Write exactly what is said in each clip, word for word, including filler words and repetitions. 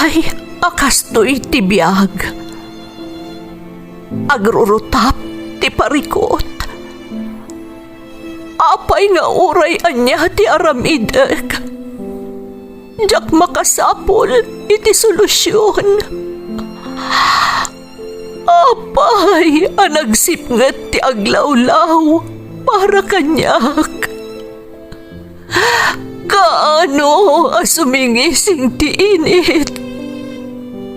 Ay, a kastoy ti biag. Agrurutap ti parikut. Apay nga uray ania ti aramidek, diak makasapul iti solusion. Apay a nagsipnget ti aglawlaw para kaniak? Kaano a sumingising ti init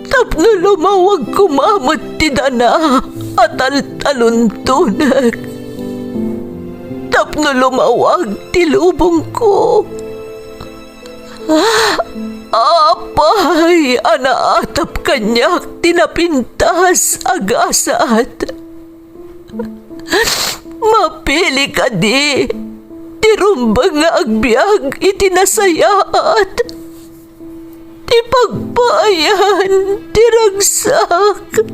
tapno lumawag koma met ti dana a taltaluntonek, tapno lumawag ti lubongko? Apay a naatap kaniak ti napintas a gasat? Mapili kadi ti rumbeng nga agbiag iti nasayaat, ti pagpaayan ti ragsak?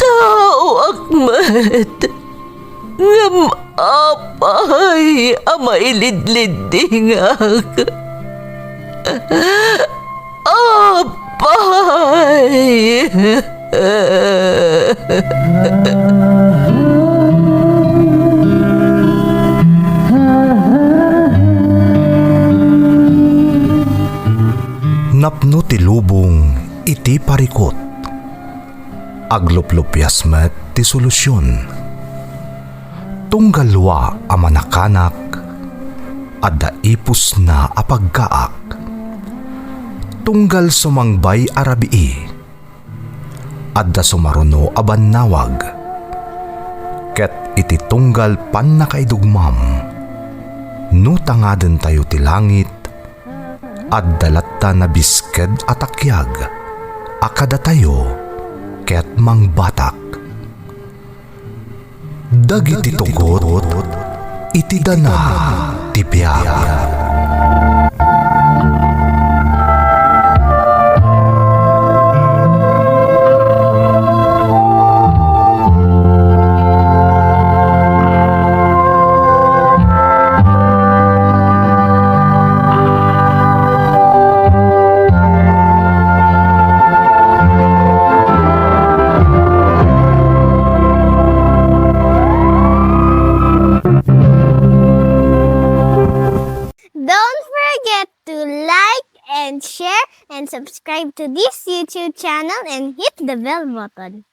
Taoak met, ngem apay a mailidliddingak? Apay! Napno ti lubong iti parikut. Agluplupias met ti solusion. Tunggal lua a manakanak, adda ipusna a pagkaak. Tunggal sumangbay a rabii, adda sumaruno a bannawag. Ket iti tunggal pannakaidugmam, no tangadentayo ti langit, adda latta nabisked a takiag a kadatayo ket mangbatak. Dagiti tugot iti dana ti biag. Don't forget to like and share and subscribe to this YouTube channel and hit the bell button.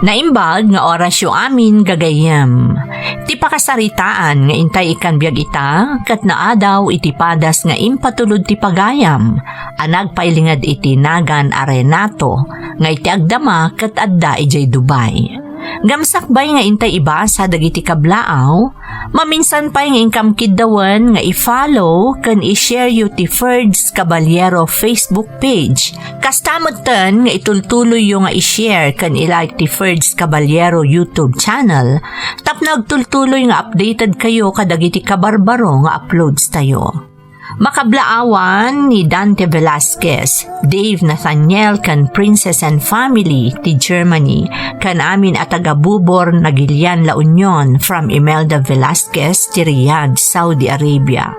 Naimbag nga orasyo amin, gagayyem. Ti pakasaritaan nga intay ikkan biag ita, ket naadaw iti padas nga impatulod ti pagayam a nagpailinged iti nagan a Renato nga iti agdama ket adda idiay Dubai. Ngem sakbay nga intay ibasa dagiti kablaaw, maminsan pay nga inkam kiddawen nga i-follow ken i-share yo ti Ferds Caballero Facebook page. Kasta metten nga itultuloyyo nga i-share ken i-like ti Ferds Caballero YouTube channel tapno agtultuloy nga updated kayo kadagiti kabarbaro nga uploads tayo. Makablaawan ni Dante Velasquez, Dave Nathaniel ken Princess and family ti Germany, ken amin a taga-Bubor, Nagilian, La Union from Imelda Velasquez ti Riyadh, Saudi Arabia,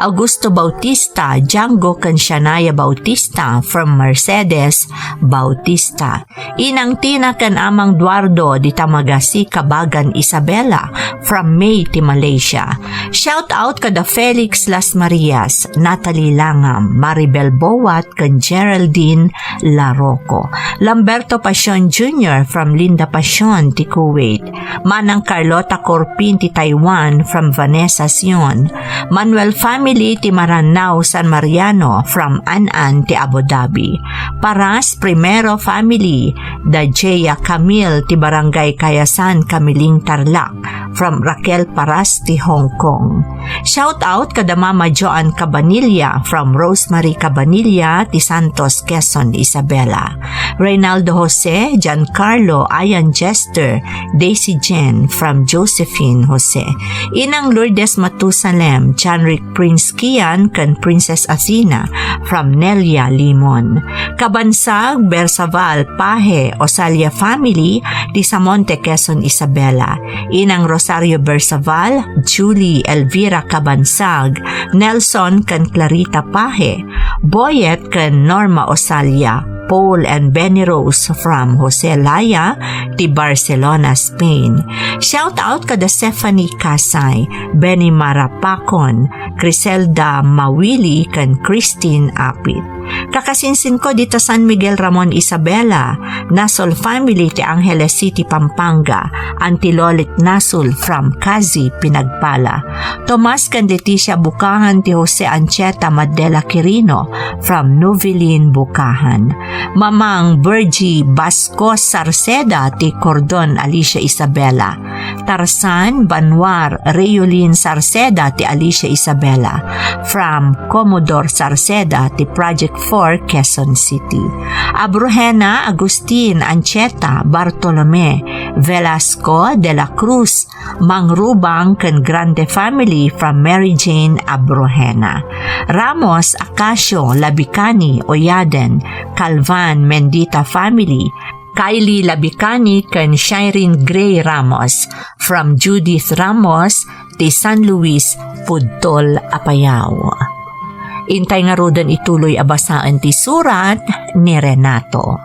Augusto Bautista, Django ken Shania Bautista from Mercedes Bautista, Inang Tina ken Amang Duardo dita Magasi, Kabagan, Isabela from May ti Malaysia. Shout out kada Felix Las Marias, Natalie Langam, Maribel Boat ken Geraldine Larocco, Lamberto Pasion Junior from Linda Pasion ti Kuwait, Manang Carlota Corpin ti Taiwan from Vanessa Sion, Manuel family ti Maranao San Mariano from An-An ti Abu Dhabi, Paras Primero family da Jaya Camille ti Barangay Kayasan, Camiling, Tarlac from Raquel Paras ti Hong Kong. Shout out kada Mama Joan Cabanilla from Rosemary Cabanilla ti Santos, Quezon, Isabela. Reynaldo Jose, Giancarlo, Ian Jester, Daisy Jane from Josephine Jose. Inang Lourdes Matusalem, Janrick Prince Kian ken Princess Athena from Nelia Limon. Kabansag, Bersaval, Pahe, Osalia family, ti Samonte, Quezon, Isabela. Inang Rosa Arioberzaval, Julie Elvira Cabansag, Nelson ken Clarita Paje, Boyet ken Norma Osalia, Paul and Benny Rose from Jose Laya, ti Barcelona, Spain. Shout out kada Stephanie Kasay, Benny Marapacon, Criselda Mawili, ken Christine Apit. Kakasinsinko dita San Miguel Ramon, Isabela, Nasol family ti Angeles City, Pampanga, Auntie Lolit Nasol from Kazi, Pinagpala. Tomas ken Leticia Bukahan ti Jose Ancheta Madela Quirino from Novelin, Bukahan. Mamang Virgie Basco Sarceda ti Cordon, Alicia Isabela. Tarzan Banwar Reolin Sarceda ti Alicia Isabela from Commodore Sarceda ti Project four, Quezon City. Abrojena Agustin Ancheta Bartolome Velasco de la Cruz Mangrubang ken Grande family from Mary Jane Abrojena. Ramos Acacio Labicani Oyaden Calvan Mendita family Kylie Labicani ken Shireen Gray Ramos from Judith Ramos ti San Luis, Pudtol, Apayao. Intay ngaruden ituloy a basaen ti surat ni Renato.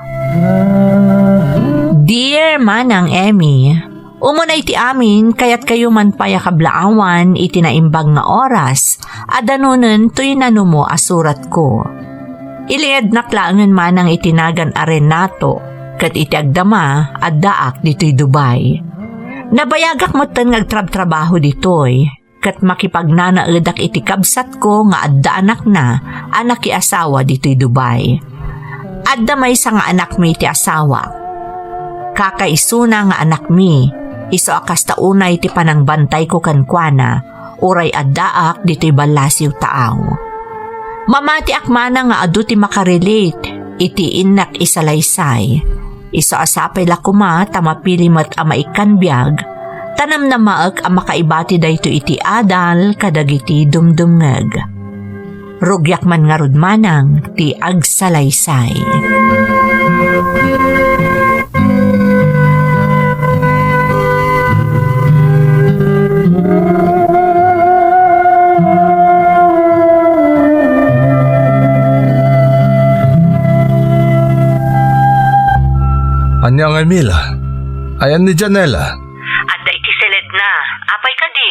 Dear Manang Emmy, umuna iti amin, kayatkayo man pay a kablaawan iti naimbag nga oras, a danunen toy nanumo a suratko. Iliednak laengen manang iti nagan a Renato, ket iti agdama, addaak ditoy Dubai. Nabayagak metten nga agtrabtrabaho ditoy, ket makipagnanaedak iti kabsatko nga adda anakna a nakiasawa ditoy Dubai. Adda maysa nga anakmi ti asawak. Kakaisuna nga anakmi, isu a kasta unay ti panangbantayko kenkuana, uray addaak ditoy ballasiw taaw. Mamatiak manang nga adu ti makarelate iti innak isalaysay. Isu a sapay la koma ta mapili met a maikkan biag, ta namnamaek a makaibati daytoy iti adal kadagiti dumdumngeg. Rugiak man ngarud manang ti agsalaysay. Ania ngay, Mila? Ayan ni Janela? Adda iti siledna. Apay kadi?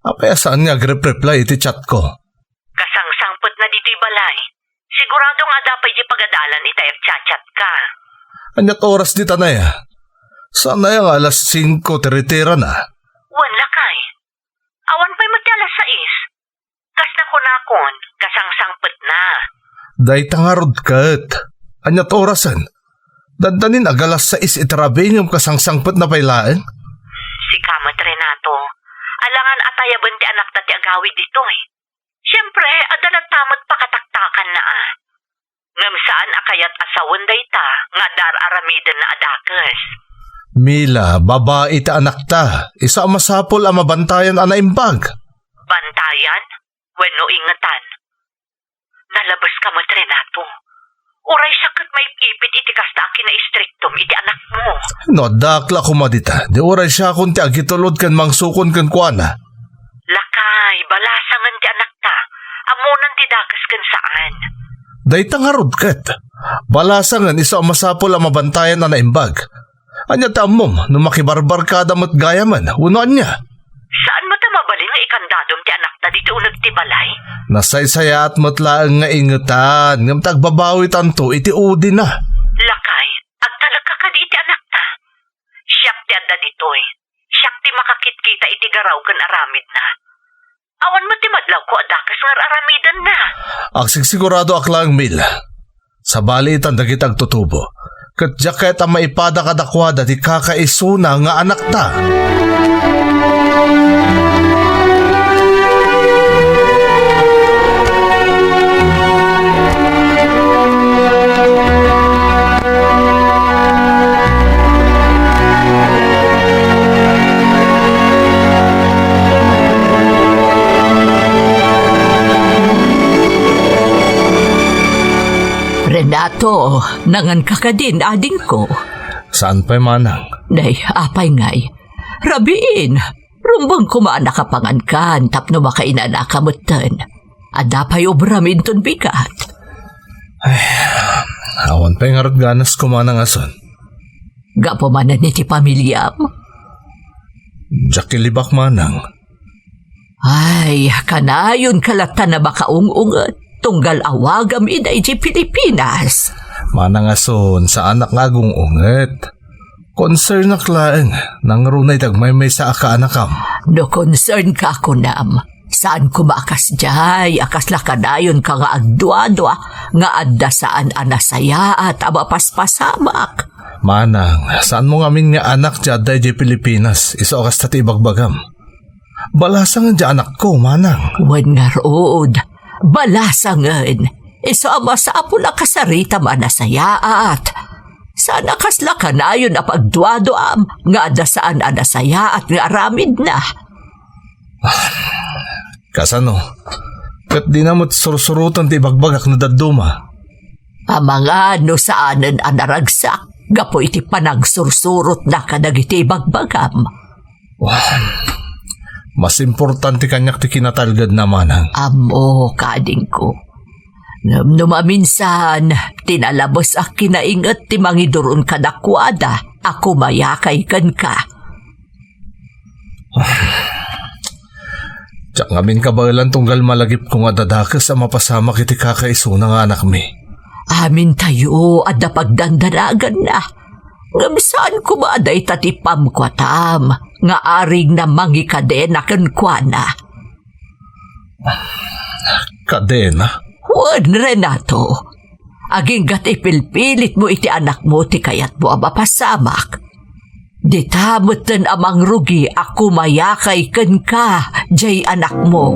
Apay a saan nga agrep-reply iti chatko? Kasangsangpetna ditoy balay. Sigurado nga adda pay di pagadalan ita agchat-chatka. Aniat oras dita, Nay? Saan aya nga alas singko ti ritirana? Wen, lakay. Awan pay met ti alas sais. Kas nakunakon, kasangsangpetna. Dayta ngarud ket. Aniat orasen? Dandanin agalas sais iti rabii ngem kasangsangpetna pay laeng? Sika met, Renato. Alangan a tayaben ti anakta ti agawid ditoy. Siempre, adda latta met pakataktakanna a. Ngem saan a kayat a sawen dayta nga adda ar-aramidenna a dakes. Mila, babai ti anakta. Isu a masapul a mabantayan a naimbag. Bantayan? Wenno ingetan? Nalabeska met, Renato. Uray siak ket maipipit iti kasta a kinaistriktom iti anakmo. No addaak la koma dita, di uray siakon ti agitulod ken mangsukon kenkuana. Lakay, balasangen ti anakta. Ammonan ti dakes ken saan. Dayta ngarud ket. Balasangen isu a masapul a mabantayan a naimbag. Ania ti ammom no makibarbarkada met gayamen wenno ania? Saan met a mabalin nga ikandadom ti anakta ditoy uneg ti balay? Nasaysayaat met laeng nga ingetan, ngem ta agbabawitanto iti udina. Lakay, agtalekka kadi iti anakta? Siak ti adda ditoy. Siak ti makakitkita iti garaw ken aramidna. Awan met ti madlawko a dakes nga ar-aramidenna. Agsigsiguradoak laeng, Mil. Sabali itan dagiti agtutubo. Ket diak kayat a maipada kadakuada ti kakaisuna nga anakta. Renato, nanganka kadin, adingko? Saan pay manang? Nay, apay ngay? Rabiin, Rumbeng koma a nakapangankan tapno makainanaka metten. Adda pay obram inton bigat. Awan pay ngarud ganas koma, Manang Ason. Gapu manen iti pamiliam? Diak ilibak, Manang. Ay, kanayonka latta a makaung-unget, tunggal awagam ida idiay Pilipinas. Manang Ason, saanak nga agung-unget. Concernak laeng, nangruna iti agmaymaysaak a anakam. No concernka, kunam, saan koma a kasdiay, a kasla kanayonka nga agduadua, nga adda saan a nasayaat a mapaspasamak. Manang, saanmo ngamin nga anak ti adda idiay Pilipinas, isu a kasta ti ibagbagam. Balasangen ti anakko, Manang. Wen ngarud, balasangen. Isu a masapul a kasaritam a nasayaat. Saan a kasla kanayon a pagduaduam nga adda saan a nasayaat nga aramidna. Kasano? Ket dina met sursuroten ti ibagbagak no dadduma. Amangan no saanen a naragsak gapu iti panagsursurotna kadagiti ibagbagam. Wah, mas importante kaniak ti kinatalgedna, Manang. Ammok, adingko. Ngem no maminsan, ti nalabes a kinainget ti mangiduron kadakuada a kumayakay kenka. Diak ngamin kabaelan tunggal malagipko nga dadakes a mapasamak iti kakaisuna nga anakmi. Amintayo adda pagdandanaganna. Ngem saan koma a dayta ti pamkuatam nga arigna mangikadena kenkuana. Kadena? Wen, Renato. Agingga ti ipilpilitmo iti anakmo ti kayatmo a mapasamak. Dita metten a mangrugi a kumayakay kenka, jay anakmo.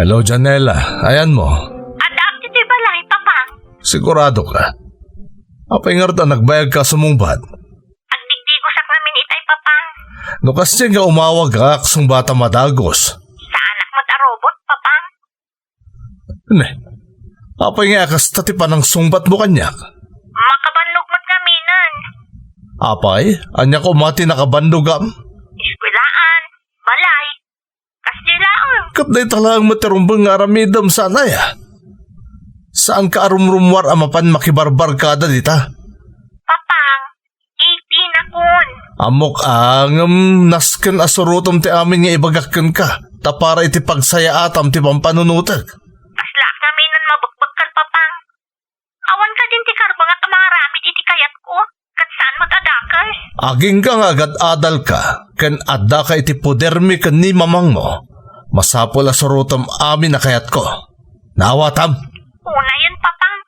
Hello, Janela. Ayanmo? Adda ditoy balay, Papa. Sigurado ka? Apay ngarud a nagbayag ka sumungbat? Agdigdigosak ngamin itay, Papa. No kasdiay nga umawag ka, sungbatam a dagos. Saanak met a robot, Papa. Ne, apay nga a kasta ti panangsungbatmo kaniak? Makabannog met ngaminen. Apay, ania koma ti nakabannogam? Eskuelaan, balay, kasdiay laeng. Ket dayta laeng met ti rumbeng nga aramidem, saan aya? Saanka a rumrummuar a mapan makibarbarkada dita? Papang, eighteen akon. Ammok a, ngem nasken a surotem ti amin nga ibagak kenka, ta para iti pagsayaatam ti pampanunotek. Kaslaak ngaminen mabekbekkel, Papang. Awan kadin ti karbangat a mangaramid iti kayatko, ket saan met a dakes. Agingga nga agad-adalka, ken addaka iti podermi ken ni mamangmo, masapul a surotem amin a kayatko. Naawatam? Unayen, Papang.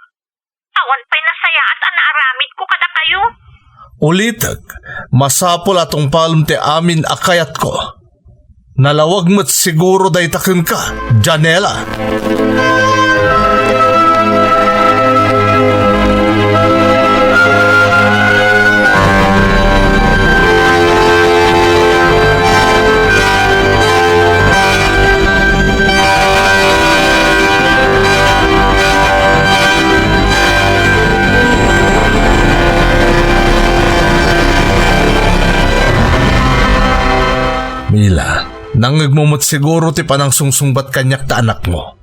Awan pay nasayaat a naaramidko kadakayo. Ulitek, masapul a tungpalem ti amin a kayatko. Nalawag met siguro dayta kenka, Janela. Mila, nangngegmo met siguro ti panangsungsungbat kaniak ta anakmo.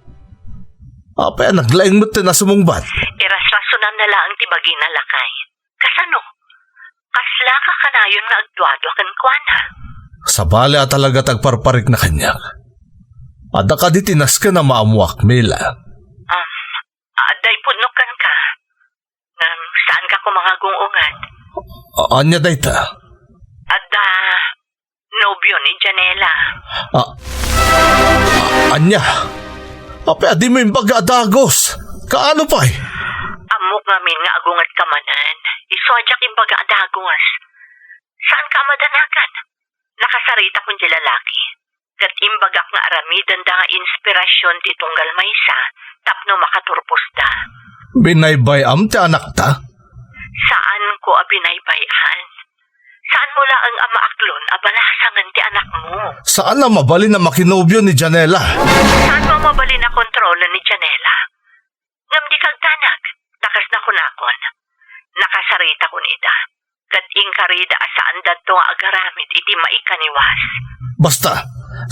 Apay a naglaing met ti nasumungbat? Irasrasonanna laeng ti bagina, lakay. Kasano? Kaslaka kanayon nga agduadua kenkuana? Sabali a talaga ti agparparikna kaniak. Adda kadi ti nasken a maammoak, Mila? Um, adda ipudno kenka. Ngem saanka koma nga agung-unget. A-, ania dayta? Adda nobio ni Janela. A-, ania? Apay a dimo imbaga a dagus? Kaano pay? Ammok ngamin nga agungetka manen. Isu a diak imbaga a dagus. Saanka a madanagan? Nakasaritakon diay lalaki. Ket imbagak nga aramidenda nga inspirasion ti tunggal maysa tapno makaturposda. Binaybay-am ti anakta? Saanko a binaybay-an. Saanmo laeng a maaklon a balasangen ti anakmo. Saan a mabalin a makinobio ni Janela. Saanmo a mabalin a kontrolen ni Janela. Ngem dika agdanag, ta kas nakunakon, nakasaritakon ida, ket inkarida a saandanto nga agaramid iti maikaniwas. Basta,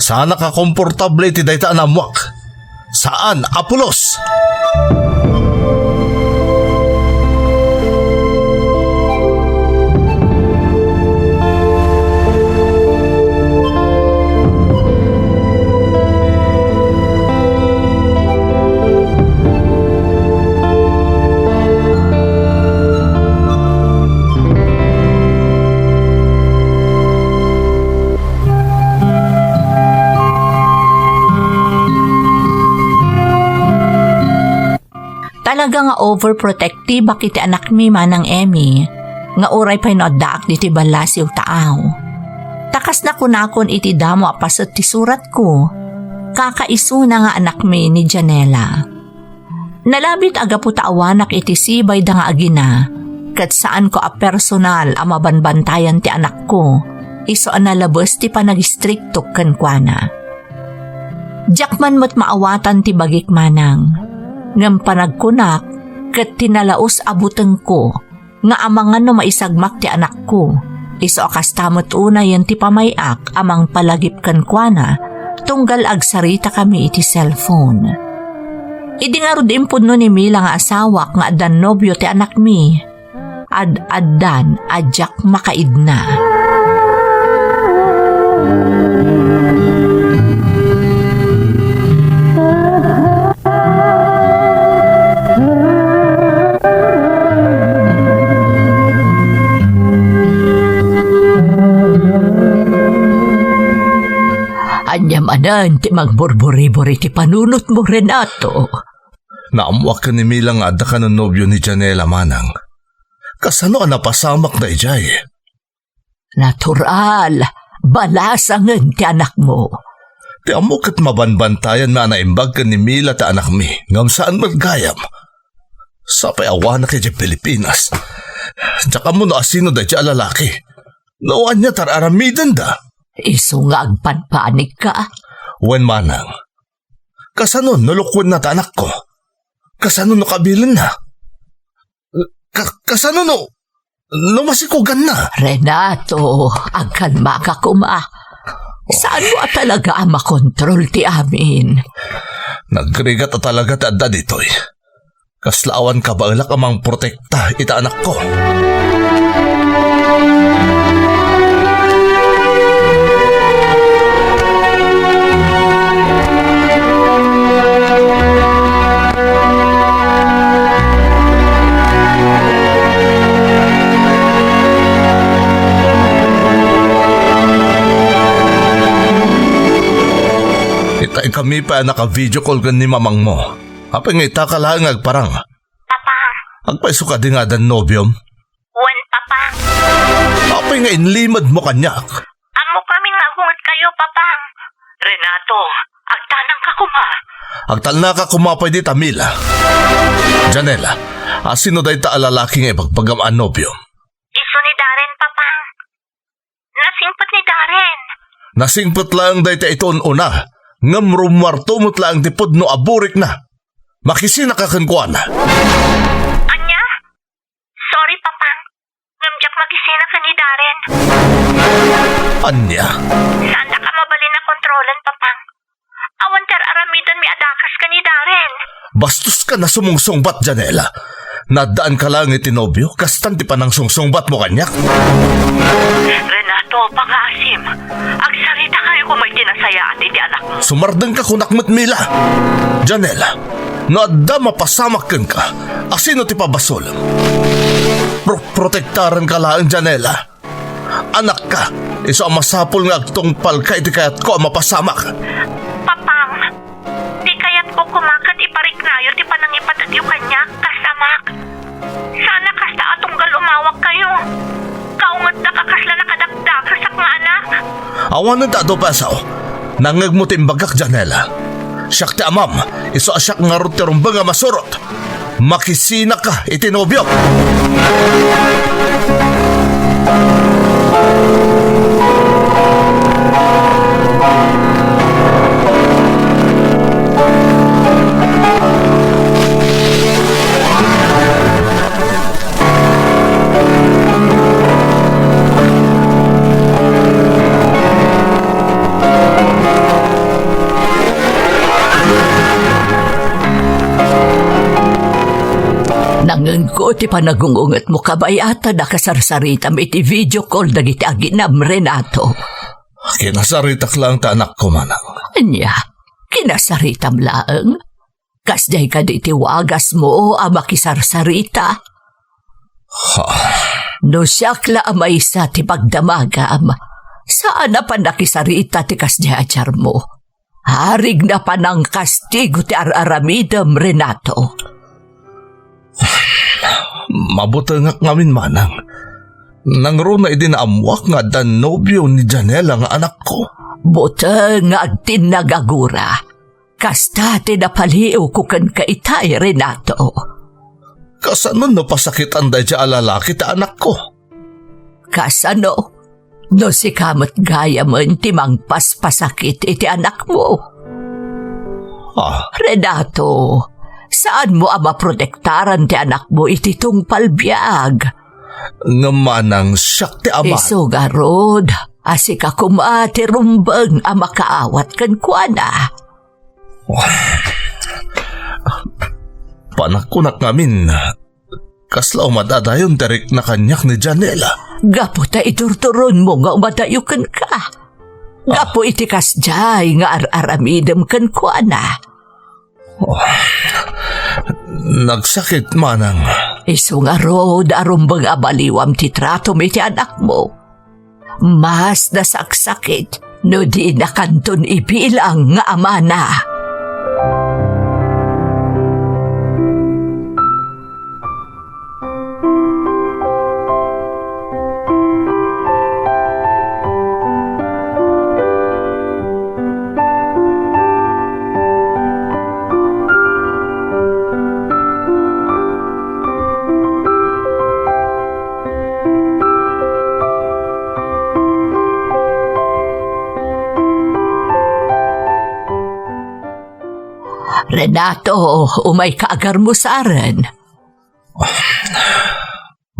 saanak a komportable iti dayta a naammoak. Saan a pulos! Talaga nga overprotective iti anakmi, Manang Emmy, nga uray pay no addaak ditoy ballasiw taaw. Ta kas nakunakon iti damo a paset ti suratko, kakaisuna nga anakmi ni Janela. Nalabit a gapu ta awanak iti sibayda nga agina, ket saanko a personal a mabanbantayan ti anakko, isu a nalabes ti panagistriktok kenkuana. Diak man met maawatan ti bagik, Manang, ngem panagkunak ket ti nalaus a butengko nga amangan no maisagmak ti anakko, isu a kasta met unayen ti pamay-ak a mangpalagip kenkuana tunggal agsaritakami iti cellphone. Idi ngarud impudno ni Mila nga asawak nga addan nobio ti anakmi, ad-addan a diak makaidna. Ania manen ti mangburburi-buri ti panunotmo, Renato? Naammoak ken ni Mila nga adda kanon nobio ni Janela, Manang. Kasano a napasamak daydiay? Natural, balasangen ti anakmo. Ti ammo ket mabanbantayan nga naimbag ken ni Mila ti anakmi, ngem saan met gayam. Sapay awanak idiay Pilipinas. Diak ammo no asino daydiay a lalaki. No ania ti ar-aramidenda. Isu nga agpanpanigka? Wen, Manang. Kasano no lukuenna ti anakko? Kasano no kabilinna? Ka-, kasano no, no masikuganna? Renato, agkalmaka koma. Saanmo a talaga a makontrol ti amin. Nagrigat a talaga ti adda ditoy. Kasla awan kabaelak a mangprotekta ita anakko. Ita ikami pay a naka-video call ken ni mamangmo. Apay nga ita ka laeng nga agparang? Papang. Agpayso kadi nga addan nobiom? Wen, Papang. Apay nga inlimedmo kaniak? Ammok ngamin nga agungotkayo, Papang. Renato, agtalnaka koma. Agtalnaka koma pay dita, Mila. Janela, asino dayta a lalaki nga ibagbagam a nobiom? Isu ni Darren, Papang. Nasingpet ni Darren. Nasingpet laeng dayta iti un-una, ngem rummuarto met laeng ti pudno a burikna. Makisinaka kenkuana. Ania? Sorry, Papang. Ngem diak makisina ken ni Darren. Ania? Saandak a mabalin a kontrolen, Papang. Awan ti ar-aramidenmi a dakes ken ni Darren. Bastoska a sumungsungbat, Janela. Naddaanka laeng iti nobio, kastan ti panangsungsungbatmo kaniak. Renato, pangaasim. Agsarita kayo koma iti nasayaat iti anakmo. Sumardengka kunak met, Mila. Janela, no adda mapasamak kenka, asino ti pabasolem? Pro-, protektaranka laeng, Janela. Anakka, isu a masapul nga agtungpalka iti kayatko a mapasamak. Papang, ti kayatko koma ket ipariknayo ti panangipatetyo kaniak kas amak. Saan a kasta a tunggal umawakkayo. Kaungetdak a kasla nakadakdakesak nga anak. Awanen ta adu pay a sao. Nangngegmo ti imbagak, Janela. Siak ti amam, isu a siak ngarud ti rumbeng a masurot. Makisinaka iti nobiok. Nangenko ti panagungungetmo, kabay-at a nakasarsaritam iti video call dagiti aginam, Renato. Kinasaritak laeng ti anakko, manang. Ania? Kinasaritam laeng? Kasdiay kadi ti wagasmo a makisarsarita? Ha? No siak la a maysa ti pagdamagam, saan a pannakisarita ti kasdiay a diarmo. Arigna panangkastigo ti ar-aramidem, Renato. Mabutengak ngamin, manang. Nangruna idi naammuak nga adda nobio ni Janela nga anakko. Buteng nga agtinnag a gura. Kasta ti napaliiwko kenka itay, Renato. Kasano no pasakitan daydiay a lalaki ti anakko? Kasano no sika met gayamen ti mangpaspasakit iti anakmo? Ah. Renato, saanmo a maprotektaran ti anakmo iti tungpal biag. Ngem manang siak ti ama. Isu ngarud a sika koma ti rumbeng a makaawat kenkuana. Panagkunak ngamin, kasla umadadayon ti rikna kaniak ni Janela. Gapu ta idurduronmo nga umadayo kenka. Gapu iti kasdiay nga ar-aramidem kenkuana. Oh, nagsakit, manang. Isu ngarud a rumbeng a baliwam ti tratom iti anakmo. Mas nasaksakit no dinakanton ibilang nga amana. Renato, umayka a garmusaren.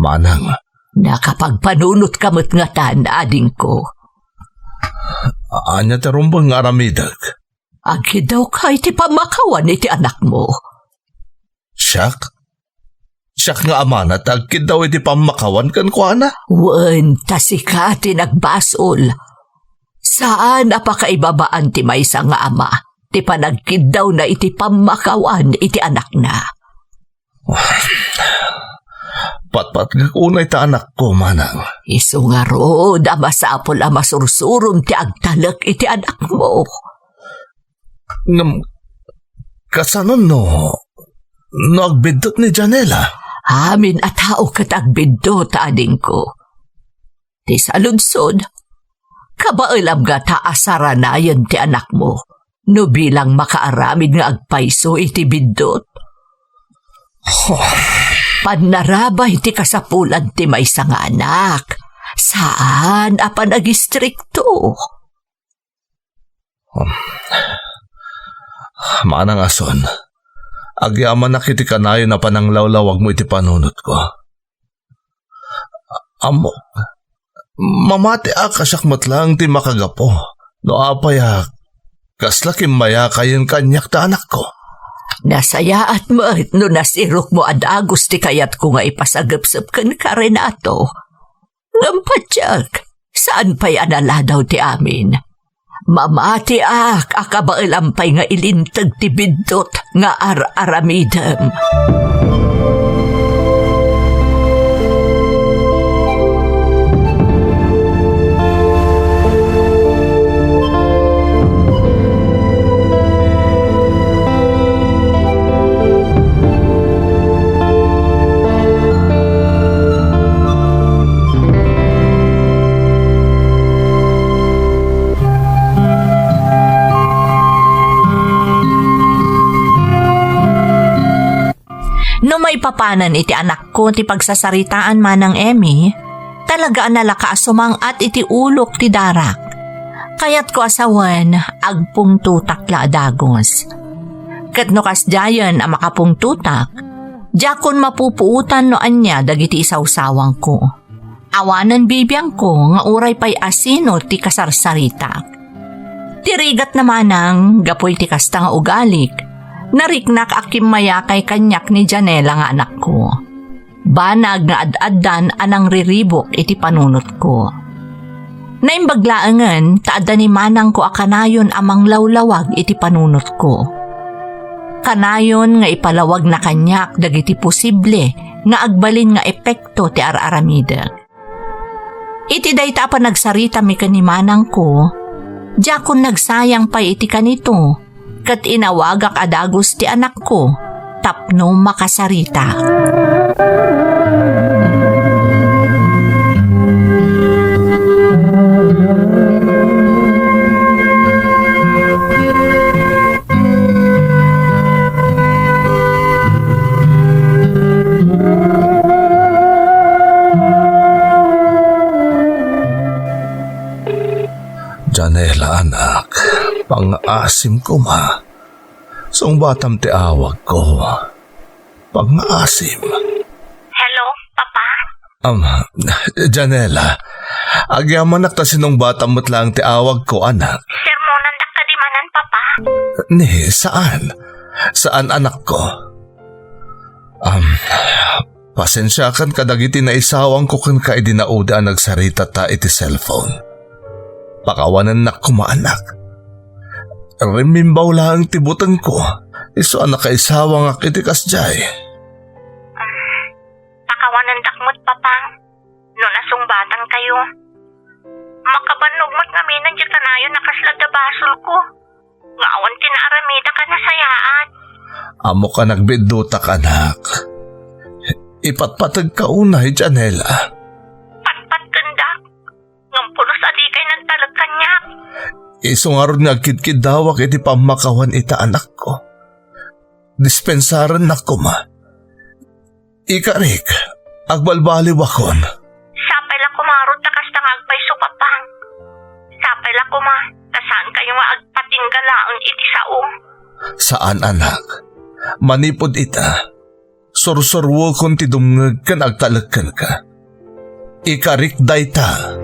Manang. Nakapagpanunotka met ngatan, adingko. Ania ti rumbeng nga aramidek? Agkiddawka iti pammakawan iti anakmo. Siak? Siak nga amana ti agkiddaw iti pammakawan kenkuana? Wen, ta sika ti nagbasol. Saan a pakaibabaan ti maysa nga ama ti panagkiddawna iti pammakawan iti anakna. Patpatgek unay ta anakko, manang. Isu ngarud a masapul a masursurom ti agtalek iti anakmo. Ngem, kasano no, no agbiddut ni Janela? Amin a tao ket agbiddut, adingko. Ti saludsod, kabaelam ngata a saranayen ti anakmo no bilang makaaramid nga agpayso iti biddut? Pannarabay ti kasapulan ti maysa nga anak, saan a panagistrikto. Manang a son, agyamanak iti kanayon a pananglawlawagmo iti panunotko. Ammok, mamatiak a siak met laeng ti makagapu no apay a kasla kimmayakayen kaniak ta anakko. Nasayaat met no nasirokmo a dagus ti kayatko nga ipasagepsep kenka, Renato. Ngem patiek, saan pay a naladaw ti amin. Mamatiak a kabaelam pay nga ilinteg ti biddut nga ar-aramidem. No maipapanen iti anakko ti pagsasaritaan, Manang Emmy, talaga a nalaka a sumang-at iti ulok ti darak. Kayatko a sawen, agpungtotak la a dagus. Ket no kasdiayen a makapungtotak, diakon mapupuotan no ania dagiti isawsawangko. Awanen bibiangko nga uray pay asino ti kasarsaritak. Ti rigat na manang, gapu iti kasta nga ugalik, nariknak a kimmayakay kaniak ni Janela nga anakko. Banag nga ad-addan a nangriribuk iti panunotko. Naimbag laengen ta adda ni manangko a kanayon a manglawlawag iti panunotko. Kanayon nga ipalawagna kaniak dagiti posible nga agbalin nga epekto ti ar-aramidek. Iti dayta a panagsaritami ken ni manangko, diakon nagsayang pay iti kanito, ket inawagak a dagus ti anakko tapno makasarita. Janela, anak, pangngaasim koma. Sungbatam ti awagko. Pangngaasim. Hello, Papa? Um, Janela, agyamanak ta sinungbatam met laeng ti awagko, anak. Sermonandak kadi manen, Papa? Ni, saan? Saan, anakko? Um, pasensiakan kadagiti naisawangko kenka idi naudi a nagsaritata iti cellphone. Pakawanennak koma, anak. Rimmimbaw laeng ti butengko, isu a nakaisawangak iti kasdiay. Pakawanendak met, Papa, no nasungbatankayo. Makabannog met ngamin diay kanayon a kasla adda basolko. Nga awan ti naaramidak a nasayaat. Ammok a nagbiddutaka, anak. Ipatpategka unay, Janela. Patpatkendak? Ngem pulos a dikay nagtalek kaniak. Isu ngarud nga agkidkiddawak iti pammakawan ita anakko. Dispensarennak koma. Ikarik, agbalbaliwakon. Sapay la koma ngarud ta kasta nga agpayso, Papa. Sapay la koma ta saankayo nga agpatingga laeng iti sao. Saan, anak. Manipud ita, sursuruekon ti dumngeg ken agtalek kenka. Ikarik dayta.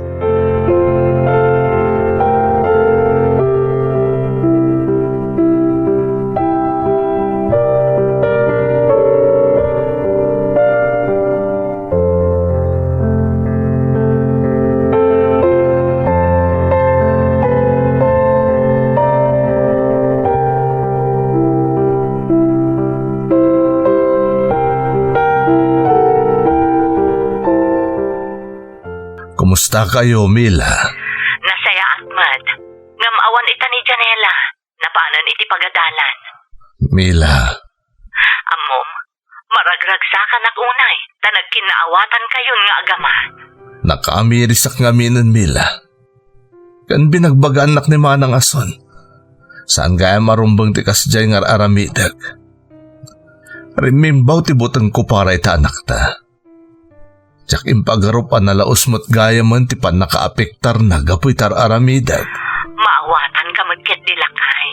Kumustakayo, Mila? Nasayaat met. Ngem awan ita ni Janela. Napanen iti pagadalan. Mila. Ammom, maragragsakanak unay ta nagkinnaawatankayon nga agama. Nakaamirisak ngaminen, Mila. Ken binagbagaannak ni Manang a son, saan gayam a rumbeng ti kasdiay nga ar-aramidek. Rimmimbaw ti butengko para ita anakta. Diak impagarup a nalaus met gayamen ti pannakaapektarna gapu iti ar-aramidek. Maawatanka met ketdi, lakay.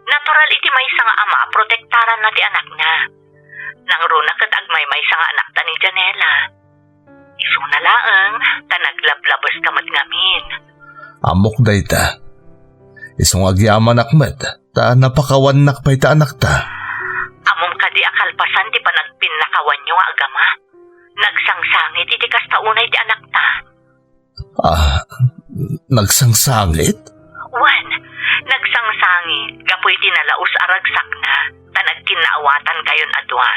Natural iti maysa nga ama a protektaranna ti anakna. Nangruna ket agmaymaysa nga anakta ni Janela. Isuna laeng ta naglablabes ka met ngamin. Ammok dayta. Isu nga agyamanak met ta napakawannak pay ta anakta. Ammom kadi a kalpasan ti panagpinnakawanyo nga agama, nagsangsangit iti kasta unay ti anakta? Ah, nagsangsangit? Wen, nagsangsangit gapu iti nalaus a ragsakna ta nagkinnaawatankayon a dua.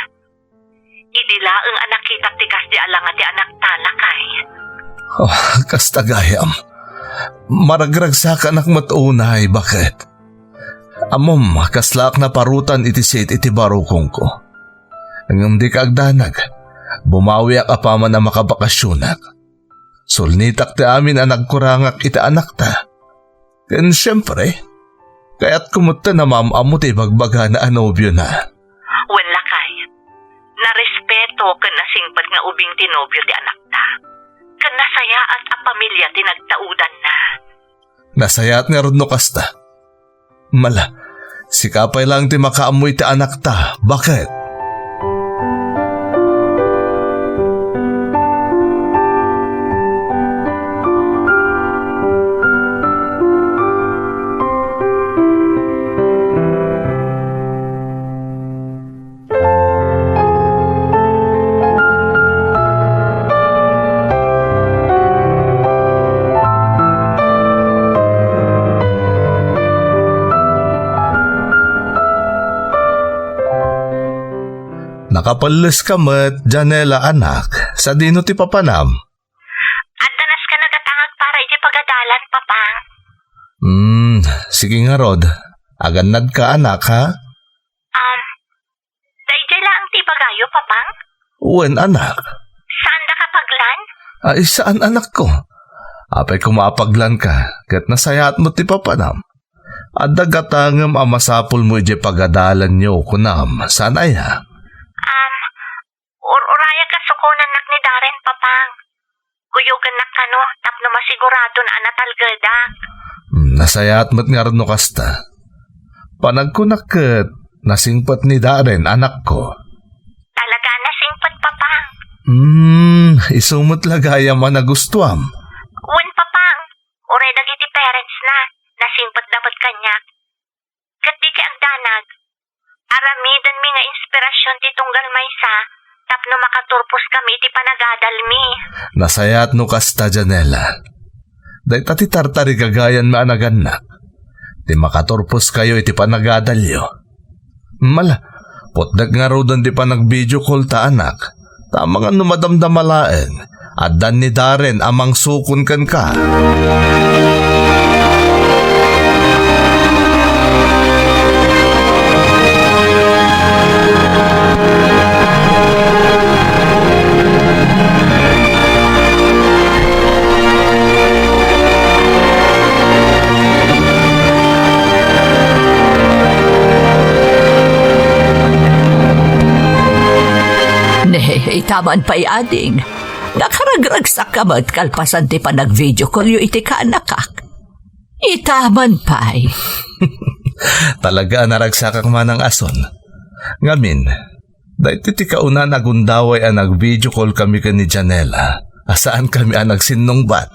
Idi laeng a nakitak ti kasdi a langa ti anakta, lakay. Oh, kasta gayam. Maragragsakanak met unay, baket? Ammom, kaslaak naparutan iti siit iti barukongko. Ngem dika agdanag, bumawiak apaman a makabakasionak. Sulnitak ti amin a nagkurangak iti anakta. Ken siempre, kayatko met ta namam-ammo ti ibagbagana a nobiona. Wen, lakay, nares ken nasingpet nga ubing ti nobio ti anakta. Ken nasayaat a pamilia ti nagtaudanna. Nasayaat ngarud no kasta. Mala, sika pay laeng ti makaammo iti anakta. Baket? Nakapelles ka met, Janela, anak. Sadino ti papanam? Adda nasken a gatangak para iti pagadalan, Papang. Hmm, sige ngarud. Agannad ka, anak, ha? Um, Daydiay laeng ti ibagayo, Papang? Wen, anak. Saanda ka paglan? Ay, saan, anakko. Apay koma a paglan ka, ket nasayaat met ti papanam. Adda gatangem a masapulmo idiay pagadalanyo, kunam, saan aya? Um, ur-urayak a sukonannak ni Darren, Papang. Kuyogennak kano tapno masiguradon a natalgedak. Hmm, nasayaat met ngarud no kasta. Panagkunak ket nasingpet ni Darren, anakko. Talaga a nasingpet, Papang. Hmm, isu met la gayam a nagustuam. Wen, Papang. Uray dagiti parents na, nasingpetda met kaniak. Ket dikay agdanag, aramidenmi nga inspirasyon ti tunggal maysa tapno makaturposkami iti panagadalmi. Nasayaat no kasta, Janela. Dayta ti tartarigagayanmi a nagannak, ti makaturposkayo iti panagadalyo. Mala, putdek ngaruden ti panag-video call ta, anak. Ta amangan no madamdama laeng, addan ni Darren a mangsukon kenka. Ne, itaman pay, ading. Nakaragragsak ka met kalpasan ti panag-video call-yo iti kaanakak. Itaman pay. Talaga a naragsakak, manang Ason. Ngamin, daytoy ti kauna a nagundaway a nag-video call kami ken ni Janela, a saan kami a nagsinnungbat.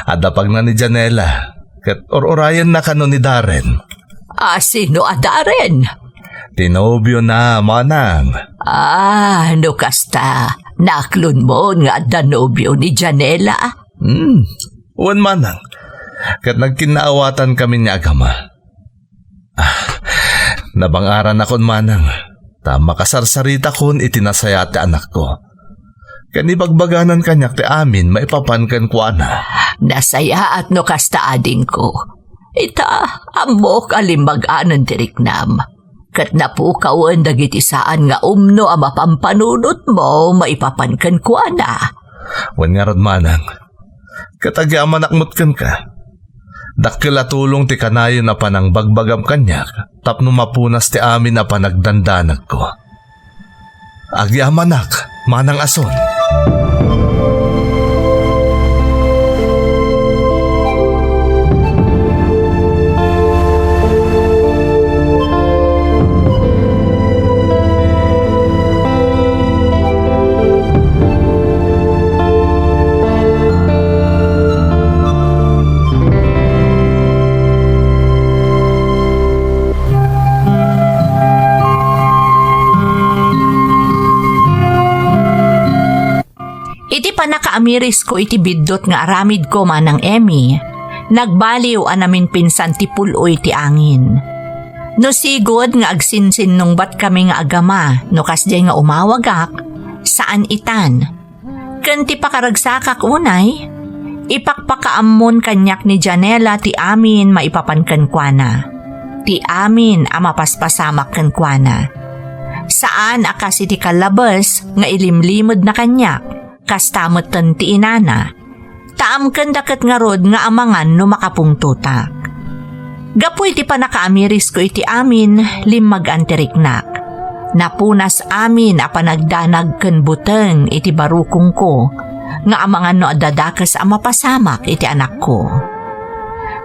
Adda pagna ni Janela, ket ur-urayenna kano ni Darren. A, sino a Darren? Ti nobio na, manang. A, no kasta, naaklonmon nga adda nobio ni Janela? Hmm, wen, manang. Ket nagkinnaawatan kami ni agama. Ah, nabangaranakon, manang, ta makasarsaritakon iti nasayaat ti anakko. Ken ibagbaganan kaniak ti amin maipapan kenkuana. Nasayaat no kasta, adingko. Ita, ammok a limmaganen ti riknam. Ket napukawen dagiti saan nga umno a mapampanunotmo maipapan kenkuana. Wen ngarud, manang, ket agyamanak met kenka. Dakkel a tulong ti kanayon a panangbagbagam kaniak tapno mapunas ti amin a panagdandanagko. Agyamanak, manang Ason. Iti pannakaamirisko iti biddut nga aramidko, Manang Emmy, nagbaliw a naminpinsan ti pul-oy ti angin. No sigud nga agsinsinnungbatkami nga agama no kasdiay nga umawagak, saan itan. Ken ti pakaragsakak unay, ipakpakaammon kaniak ni Janela ti amin maipapan kenkuana, ti amin a mapaspasamak kenkuana. Saan a kas iti kallabes nga ilimlimedna kaniak, kasta metten ti inana. Ta amkenda ket ngarud nga amangan no makapungtotak. Gapu iti pannakaamirisko iti amin, limmagan ti riknak. Napunas amin a panagdanag ken buteng iti barukongko nga amangan no adda dakes a mapasamak iti anakko.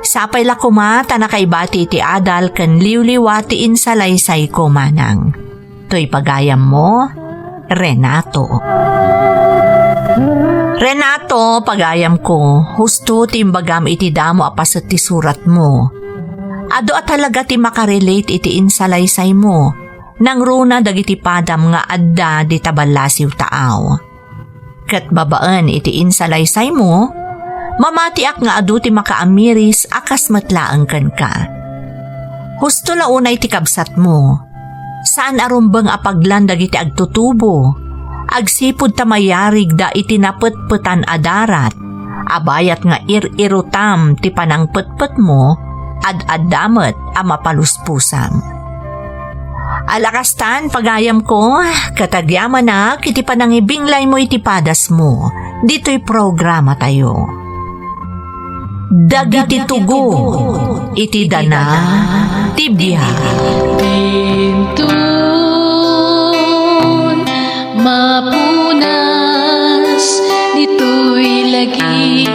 Sapay la koma ta nakaibati iti adal ken liwliwa ti insalaysayko, manang. Toy pagayammo, Renato. Renato, pagayamko, husto ti imbagam iti damo a paset ti suratmo. Adu a talaga ti makarelate iti insalaysaymo. Nangruna dagiti padam nga adda dita ballasiw taaw. Ket babaen iti insalaysaymo, mamatiak nga adu ti makaamiris a kas met laeng kenka. Husto la unay ti kabsatmo. Saan a rumbeng a paglan dagiti agtutubo. Agsipud ta mayarigda iti napetpetan a darat, a bayat nga ir-irutam ti panangpetpetmo, ad-adda met a mapaluspusam. Alakastan, pagayamko, ket agyamanak iti panangibinglaymo iti padasmo ditoy programatayo. Dagiti tugot iti dana ti biag. Inton mapunas ditoy lagi.